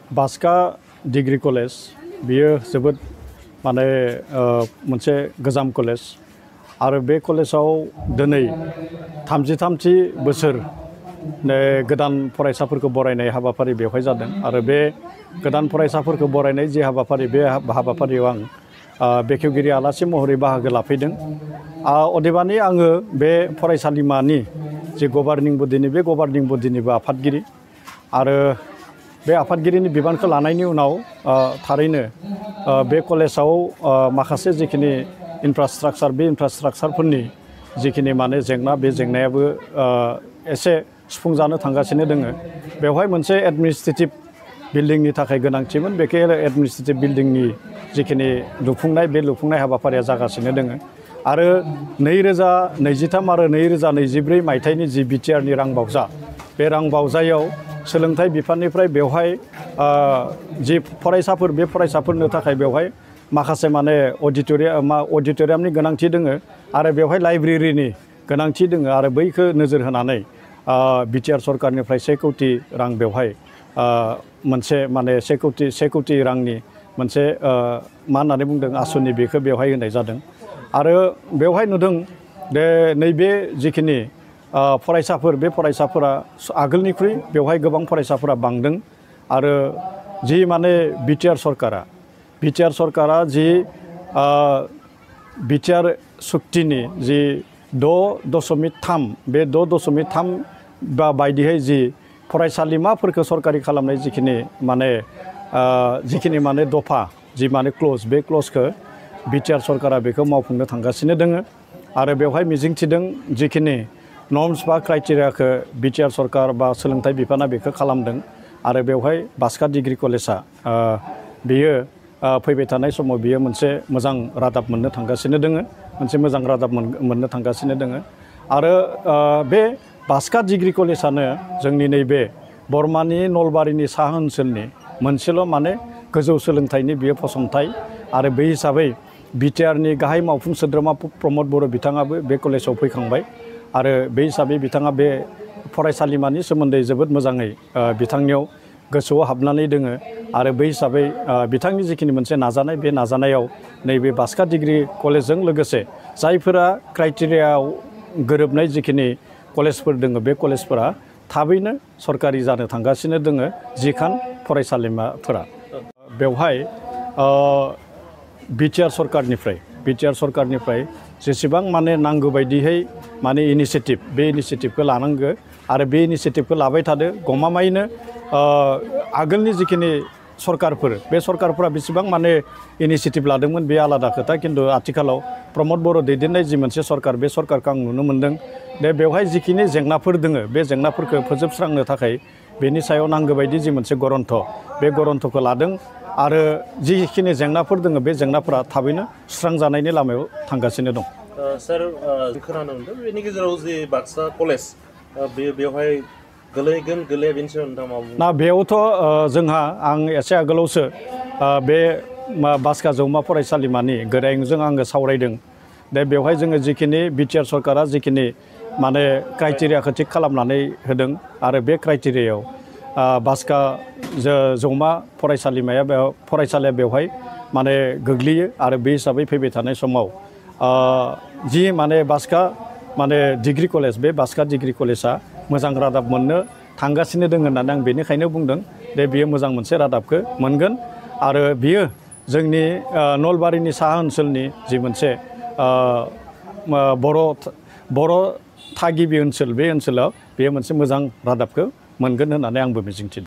बास्का degree college बियो जोबोद माने मोनसे गोजाम कलेज आरो बे कलेजाव दिनै 33थि बोसोर गोदान फरायसाफोरखौ बरायनाय हाबाफारि बेवहाय जादों आरो बे गोदान फरायसाफोरखौ बरायनाय जे हाबाफारि बे हाबाफारियाव आं बेखेवगिरि आलासि महरै बाहागो लाफैदों। अदेबानि आङो बे फरायसालिमानि जे गभार्निं बडिनि बे गभार्निं बडिनिबो आफादगिरि आरो बे आफादगिरिनि बिबानखौ लानायनि उनाव थारैनो बे कलेजाव माखासे जिखिनि इनफ्रास्ट्राक्चार बे इनफ्रास्ट्राक्चारफोरनि जिखिनि माने जेंना बे जेंनायाबो एसे सुफुंजानो थांगासिनो दोङो। बेवहाय मोनसे एडमिनिस्ट्रेटिभ बिल्डिंनि थाखाय गोनांथिमोन। बेखे एडमिनिस्ट्रेटिभ बिल्डिंनि जिखिनि लुफुंनाय बे लुफुंनाय हाबाफारिया जागासिनो दोङो आरो 2023 आरो 2024 मायथाइनि जि बिटिआरनि रां बावजा बे रां बावजायाव सोलोंथाइ बिफाननिफ्राय बेवहाय जि फरायसाफोर बे फरायसाफोरनो थाखाय बेवहाय माखासे माने अडिटोरियामनि गोनांथि दोङो आरो बेवहाय लाइब्रेरिनि गोनांथि दोङो आरो बैखौ नोजोर होनानै बिटिआर सरकारनिफ्राय 1 कौटि रां बेवहाय मोनसे माने 1 कौटि रांनि मोनसे मा होननानै बुंदों आसुनि बेखौ बेवहाय होनाय जादों आरो बेवहाय नुदों दे नैबे जिखिनि फरायसाफोर बे फरायसाफोरा आगोलनिख्रुइ बेवहाय गोबां फरायसाफोरा बांदों आरो जि माने बिटिआर सरकारा जि बिटिआर सुक्तिनि जि 6.3 बे 6.3 बायदियै जि फरायसालिमाफोरखौ सरकारि खालामनाय जिखिनि माने दफा जि माने क्लज बे क्लजखौ बिटिआर सरकारा बेखौ मावफुंनो थांगासिनो दोङो आरो बेवहाय मिजिंथिदों जिखिनि नर्म्स बा क्राइटेरियाखौ बिटिआर सरकार बा सोलोंथाइ बिफाना बेखौ खालामदों आरो बेवहाय बास्का डिग्री कलेजा बेयो फैबाय थानाय समाव बियो मोनसे मोजां रादाब मोननो थांगासिनो दोङो मोनसे मोजां रादाब मोननो थांगासिनो दोङो आरो बे बास्का डिग्री कलेजानो जोंनि नैबे बर्मानि नलबारिनि साहा ओनसोलनि मोनसेल' माने गोजौ सोलोंथाइनि बियो फसंथाइ आरो बे हिसाबै बिटिआरनि गाहाय मावफुं सोद्रोमा प्रमद बर' बिथाङाबो बे कलेजाव फैखांबाय आरो बे हिसाबै बिथाङा बे फरायसालिमानि सोमोन्दै जोबोद मोजाङै बिथांनियाव गोसोआव हाबनानै दोङो आरो बै हिसाबै बिथांनि जिखिनि मोनसे नाजानाय बे नाजानायाव नैबे बास्का डिग्री कलेजजों लोगोसे जायफोरा क्राइटेरियायाव गोरोबनाय जिखिनि कलेजफोर दोङो बे कलेजफोरा थाबैनो सरकारि जानो थांगासिनो दोङो 10खान फरायसालिमाफोरा। बेवहाय बिटिआर सरकारनिफ्राय जेसेबां माने नांगौ बायदियै माने इनिसियेटिभ बे इनिसियेटिभखौ लानांगौ आरो बे इनिसियेटिभखौ लाबाय थादो गमामायैनो आगोलनि जिखिनि सरकारफोर बे सरकारफोरा बेसेबां माने इनिसियेटिभ लादोंमोन बे आलादा खोथा खिन्थु आथिखालाव प्रमद बर' दैदेननाय जि मोनसे सरकार बे सरकारखौ आं नुनो मोन्दों दे बेवहाय जिखिनि जेंनाफोर दोङो बे जेंनाफोरखौ फोजोबस्रांनो थाखाय बेनि सायाव नांगौ बायदि जि मोनसे गरन्थ बे गरन्थखौ लादों आरो जिखिनि जेंनाफोर दोङो बे जेंनाफोरा थाबैनो सुस्रांजानायनि लामायाव थांगासिनो दं। सार खोनानो मोनदों बेनि गेजेराव जि बाक्सा कलेज बेवहाय गोलैगोन गोलैया बेनि सायाव नोंथाङा मा बुङो? ना बेयावथ' जोंहा आं एसे आगोलावसो बे बास्का जौमा फरायसालिमानि गोरायुंजों आङो सावरायदों दा बेवहाय जोङो जिखिनि बिटिआर सरकारा जिखिनि माने क्राइटेरियाखौ थिग खालामनानै होदों आरो बे क्राइटेरियायाव बास्का जौमा फरायसालिया बेवहाय माने गोग्लैयो आरो बे हिसाबै फैबाय थानाय समाव जि माने बास्का माने डिग्री कलेज बे बास्का डिग्री कलेजा मोजां रादाब मोननो थांगासिनो दङ होननानै आं बेनिखायनो बुंदों दे बियो मोजां मोनसे रादाबखौ मोनगोन आरो बियो जोंनि नलबारिनि साहा ओनसोलनि जि मोनसे बर' थागिबि ओनसोल बे ओनसोलाव बेयो मोनसे मोजां रादाबखौ मोनगोन होननानै आंबो मिजिंथिदों।